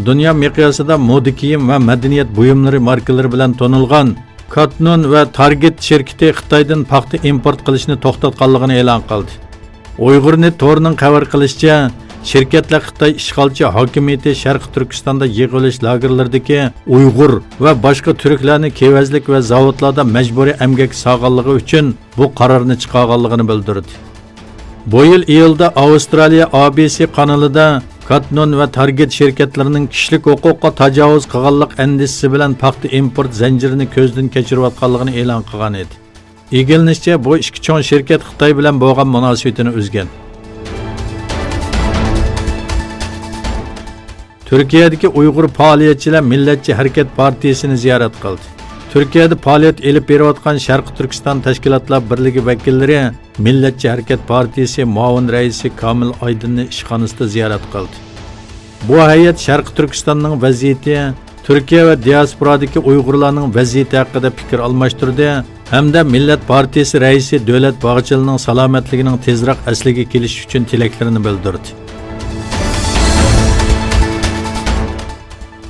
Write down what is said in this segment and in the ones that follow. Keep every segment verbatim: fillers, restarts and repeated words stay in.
دۇنيا مىقياسىدا مودا كىيىم ۋە مەدەنىيەت بۇيۇملىرى ماركىلىرى بىلەن تونۇلغان كاتنون ۋە تارگېت شىركىتى خىتايدىن پاختا ئىمپورت قىلىشنى توختاتقانلىقىنى ئېلان قىلدى. ئۇيغۇر نېت تورىنىڭ خەۋەر قىلىشىچە، شىركەتلەر خىتاي ئىشغالچى ھاكىمىيىتى شەرقىي تۈركىستاندا يىغىۋېلىش لاگېرلىرىدىكى ئۇيغۇر ۋە باشقا تۈركلەرنى كېۋەزلىك ۋە زاۋۇتلاردا مەجبۇرىي ئەمگەككە سالغانلىقى ئۈچۈن بۇ قارارنى چىقارغانلىقىنى بىلدۈردى. بۇ يىل ئىيۇلدا ئاۋسترالىيە ئابېيسى قانىلىدا كاتنون ۋە تارگېت شىركەتلىرىنىڭ كىشىلىك ھوقۇققا تاجاۋۇز قىلغانلىق ئەندىشىسى بىلەن پاختا ئىمپورت زەنجىرىنى كۆزدىن كەچۈرۈۋاتقانلىقىنى ئېلان قىلغان ئىدى. ئىگىلىنىشىچە، بۇ ئىككى چوڭ شىركەت خىتاي بىلەن بولغان مۇناسىۋىتىنى ئۈزگەن. تۈركىيەدىكى ئۇيغۇر پائالىيەتچىلەر مىللەتچى ھەرىكەت پارتىيىسىنى زىيارەت قىلدى. تۈركىيەدە پائالىيەت ئېلىپ بېرىۋاتقان شەرقىي تۈركىستان تەشكىلاتلار بىرلىكى ۋەكىللىرى مىللەتچى ھەرىكەت پارتىيىسى مۇئاۋىن رەئىسى كامىل ئايدىننى ئىشخانىسىدا زىيارەت قىلدى. بۇ ھەيئەت شەرقىي تۈركىستاننىڭ ۋەزىيىتى، تۈركىيە ۋە دىياسپورادىكى ئۇيغۇرلارنىڭ ۋەزىيىتى ھەققىدە پىكىر ئالماشتۇردى ھەمدە مىللەت پارتىيىسى رەئىسى دۆلەت باغچىلىنىڭ سالامەتلىكىنىڭ تېزراق ئەسلىگە كېلىشى ئۈچۈن تىلەكلىرىنى بىلدۈردى.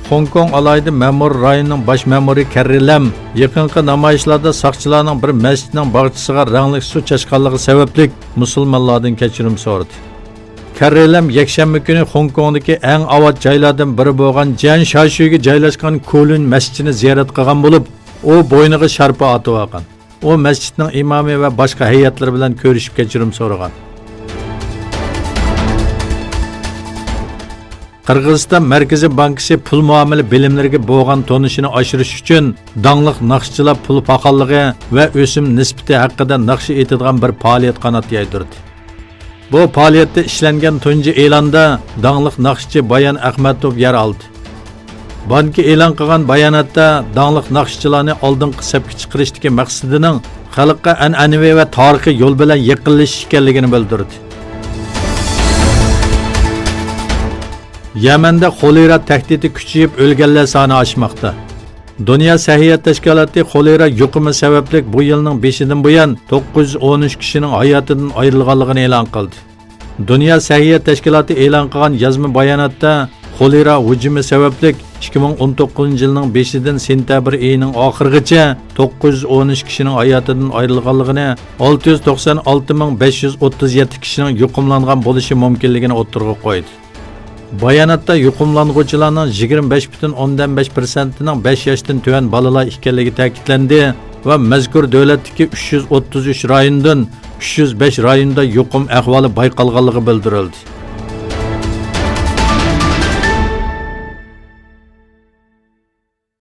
خوڭكوڭ ئالاھىدە مەمۇرىي رايونىنىڭ باش مەمۇرى كەررى لەم يېقىنقى نامايىشلاردا ساقچىلارنىڭ بىر مەسچىتنىڭ باغچىسىغا رەڭلىك سۇ چاچقانلىقى سەۋەبلىك مۇسۇلمانلاردىن كەچۈرۈم سورىدى. كەررى لەم يەكشەنبە كۈنى خوڭكوڭدىكى ئەڭ ئاۋات جايلاردىن بىرى بولغان جيەن شاشۈيگە جايلاشقان كۇلۈن مەسچىتىنى زىيارەت قىلغان بولۇپ، ئۇ بوينىغا شارپا ئارتىۋالغان. ئۇ مەسچىتنىڭ ئىمامى ۋە باشقا ھەيئەتلىرى بىلەن كۆرۈشۈپ كەچۈرۈم سورىغان. قىرغىزىستان مەركىزىي بانكىسى پۇل مۇئامىلە بىلىملىرىگە بولغان تونۇشىنى ئاشۇرۇش ئۈچۈن داڭلىق ناخشىچىلار پۇل پاخاللىقى ۋە ئۆسۈم نىسبىتى ھەققىدە ناخشا ئېيتىدىغان بىر پائالىيەت قانات يايدۇردى. بۇ پائالىيەتتە ئىشلەنگەن تۇنجى ئېلاندا داڭلىق ناخشىچى بايان ئەخمەتوف يەر ئالدى. بانكا ئېلان قىلغان باياناتتا داڭلىق ناخشىچىلارنى ئالدىنقى سەپكە چىقىرىشتىكى مەقسىتىنىڭ خەلققە ئەنئەنىۋى ۋە تارىخىي يول بىلەن يېقىنلىشىش ئىكەنلىكىنى بىلدۈردى. يەمەندە خولېرا تەھدىتى كۈچىيىپ، ئۆلگەنلەر سانى ئاشماقتا. دۇنيا سەھىيە تەشكىلاتى خولېرا يۇقۇمى سەۋەبلىك بۇ يىلنىڭ بېشىدىن بۇيان توققۇز يۈز ئون ئۈچ كىشىنىڭ ھاياتىدىن ئايرىلغانلىقىنى ئېلان قىلدى. دۇنيا سەھىيە تەشكىلاتى ئېلان قىلغان يازما باياناتتا، خولېرا ھۇجۇمى سەۋەبلىك ئىككى مىڭ ئون توققۇزىنچى يىلنىڭ بېشىدىن سېنتەبىر ئېيىنىڭ ئاخىرىغىچە توققۇز يۈز ئون ئۈچ كىشىنىڭ ھاياتىدىن ئايرىلغانلىقىنى، ئالتە يۈز توقسان ئالتە مىڭ بەش يۈز ئوتتۇز يەتتە كىشىنىڭ يۇقۇملانغان بولۇشى مۇمكىنلىكىنى ئوتتۇرىغا قويدى. باياناتتا يۇقۇملانغۇچىلارنىڭ يىگىرمە بەش پۈتۈن ئوندىن بەش پىرسەنتىنىڭ بەش ياشتىن تۆۋەن بالىلار ئىكەنلىكى تەكىتلەندى ۋە مەزكۇر دۆلەتتىكى ئۈچ يۈز ئوتتۇز ئۈچ رايوندىن ئۈچ يۈز بەش رايوندا يۇقۇم ئەھۋالى بايقالغانلىقى بىلدۈرۈلدى.